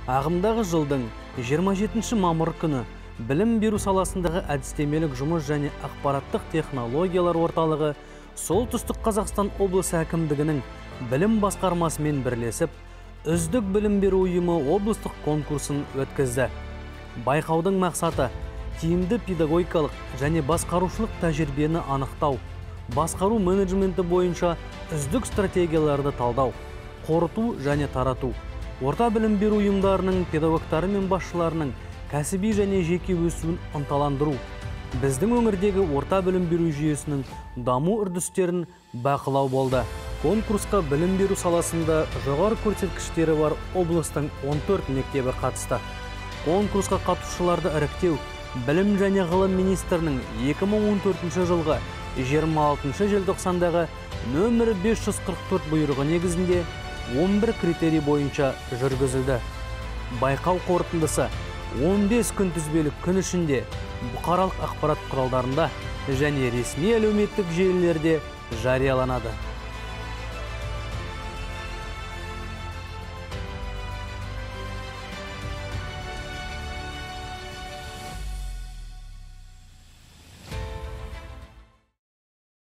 Ағымдағы жылдың 27 мамыр күні білім беру саласындағы әдістемелік жұмыс және ақпараттық технологиялар орталығы Солтүстік Қазақстан облысы әкімдігінің білім басқармасымен бірлесіп, үздік білім беру ұйымы облыстық конкурсын өткізді. Байқаудың мақсаты тиімді педагогикалық және басқарушылық тәжірибені анықтау, басқару менеджменті бойынша үздік стратегияларды талдау, қорыту және тарату, орта білім беру ұйымдарының педагогтары мен басшыларының кәсіби және жеке өсуін ынталандыру, біздің өңірдегі орта білім беру жүйесінің даму үрдістерін бақылау болды. Конкурсқа білім беру саласында жоғары көрсеткіштері бар облыстың 14 мектебі қатысты. Конкурсқа қатысушыларды іріктеу Білім және ғылым министрінің 2014 жылғы 26 желтоқсандағы нөмірі 544 бұйрығы негізінде 11 критерий бойынша жүргізілді. Байқау қорытындысы 15 күнтізбелік күн ішінде бұқаралық ақпарат құралдарында және ресми әлеуметтік желілерде жарияланады.